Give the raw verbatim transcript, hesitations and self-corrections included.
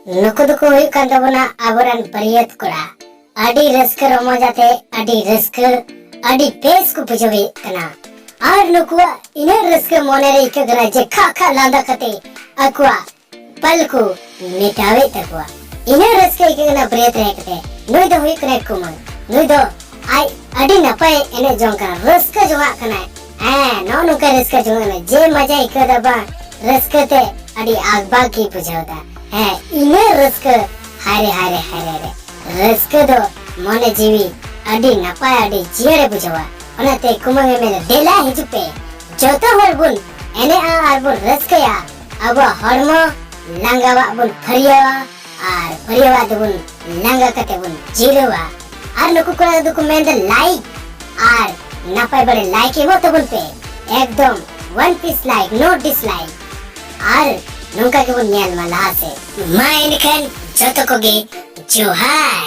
ᱱᱩᱠᱩ ᱫᱚᱠᱚ ᱦᱩᱭᱩᱜ ᱠᱟᱱ ᱛᱟᱵᱚᱱᱟ ᱟᱵᱚᱨᱮᱱ ᱵᱟᱹᱨᱭᱟᱹᱛ ᱠᱚᱲᱟ᱾ ᱟᱹᱰᱤ ᱨᱟᱹᱥᱠᱟᱹ ᱨᱚᱢᱚᱡᱽ ᱟᱛᱮ ᱟᱹᱰᱤ ᱨᱟᱹᱥᱠᱟᱹ, ᱟᱹᱰᱤ ᱵᱮᱥ ᱠᱚ ᱵᱩᱡᱷᱟᱹᱣᱮᱫ ᱠᱟᱱᱟ᱾ ᱟᱨ ᱱᱩᱠᱩᱣᱟᱜ ᱤᱱᱟᱹᱜ ᱨᱟᱹᱥᱠᱟᱹ ᱢᱚᱱᱮ ᱨᱮ ᱟᱹᱭᱠᱟᱹᱜ ᱠᱟᱱᱟ ᱡᱮ ᱠᱷᱟᱜ ᱠᱷᱟᱜ ᱞᱟᱸᱫᱟ ᱠᱟᱛᱮ ᱟᱠᱚᱣᱟᱜ ᱯᱟᱞ ᱠᱚ ᱢᱮᱴᱟᱣᱮᱫ ᱛᱟᱠᱚᱣᱟ᱾ ᱤᱱᱟᱹᱜ ᱨᱟᱹᱥᱠᱟᱹ ᱟᱹᱭᱠᱟᱹᱜ ᱠᱟᱱᱟ ᱵᱟᱹᱨᱭᱟᱹᱛ ᱨᱮ ᱦᱮᱡ ᱠᱟᱛᱮ᱾ ᱱᱩᱭ ᱫᱚ ᱦᱩᱭᱩᱜ ᱠᱟᱱᱟᱭ ᱠᱩᱢᱟᱹᱝ, ᱱᱩᱭ ᱫᱚ ᱟᱡ ᱟᱹᱰᱤ ᱱᱟᱯᱟᱭ ᱮᱱᱮᱡ ᱡᱚᱝ ᱠᱟᱱᱟ, ᱨᱟᱹᱥᱠᱟᱹ ᱡᱚᱝᱟᱜ ᱠᱟᱱᱟᱭ᱾ ᱦᱮᱸ, ᱱᱚᱜᱼᱚ ᱱᱚᱝᱠᱟ ᱨᱟᱹᱥᱠᱟᱹ ᱡᱚᱝᱟᱜ ᱠᱟᱱᱟ, ᱡᱮ ᱢᱟᱡᱟ ᱟᱹᱭᱠᱟᱹᱣ ᱫᱟ ᱵᱟᱝ, ᱨᱟᱹᱥᱠᱟᱹ ᱛᱮ ᱟᱹᱰᱤ ᱟᱠᱵᱟᱠ ᱜᱮ ᱵᱩᱡᱷᱟᱹᱣ ᱫᱟ᱾ ᱦᱮᱸ, ᱤᱱᱟᱹ ᱨᱟᱹᱥᱠᱟᱹ, ᱦᱟᱭ ᱨᱮ, ᱦᱟᱭ ᱨᱮ, ᱦᱟᱭ ᱨᱮ, ᱦᱟᱭ ᱨᱮ᱾ ᱨᱟᱹᱥᱠᱟᱹ ᱫᱚ ᱢᱚᱱᱮ ᱡᱤᱣᱤ ᱟᱹᱰᱤ ᱱᱟᱯᱟᱭ, ᱟᱹᱰᱤ ᱡᱤᱭᱟᱹᱲᱮ ᱵᱩᱡᱷᱟᱹᱣᱟ᱾ ᱚᱱᱟᱛᱮ ᱠᱩᱢᱟᱹᱝ ᱮ ᱢᱮᱱᱟ, ᱫᱮᱞᱟ ᱦᱤᱡᱩᱜ ᱯᱮ, ᱡᱚᱛᱚ ᱦᱚᱲ ᱵᱚᱱ ᱮᱱᱮᱡᱼᱟ ᱟᱨ ᱵᱚᱱ ᱨᱟᱹᱥᱠᱟᱹᱭᱟ᱾ ᱟᱵᱚᱣᱟᱜ ᱦᱚᱲᱢᱚ ᱞᱟᱸᱜᱟᱣᱟᱜ ᱵᱚᱱ ᱯᱷᱟᱹᱨᱭᱟᱹᱣᱟ ᱟᱨ ᱯᱷᱟᱹᱨᱭᱟᱹᱣᱟᱜ ᱫᱚᱵᱚᱱ ᱞᱟᱸᱜᱟ ᱠᱟᱛᱮ ᱵᱚᱱ ᱡᱤᱨᱟᱹᱣᱟ᱾ ᱟᱨ ᱱᱩᱠᱩ ᱠᱚᱲᱟ ᱫᱚᱠᱚ ᱢᱮᱱᱫᱟ ᱞᱟᱭᱤᱠ, ᱟᱨ ᱱᱟᱯᱟᱭ ᱵᱟᱲᱮ ᱞᱟᱭᱤᱠ ᱮᱢᱚᱜ ᱛᱟᱵᱚᱱ ᱯᱮ, ᱮᱠᱫᱚᱢ ᱚᱱ ᱯᱤᱥ ᱞᱟᱭᱤᱠ, ᱱᱳ ᱰᱤᱥᱞᱟᱭᱤᱠ᱾ ᱟᱨ ᱱᱚᱝᱠᱟ ᱜᱮᱵᱚᱱ ᱧᱮᱞ ᱢᱟ ᱞᱟᱦᱟ ᱥᱮᱫ᱾ ᱢᱟ ᱮᱱᱠᱷᱟᱱ ᱡᱚᱛᱚ ᱠᱚᱜᱮ ᱡᱚᱦᱟᱨ᱾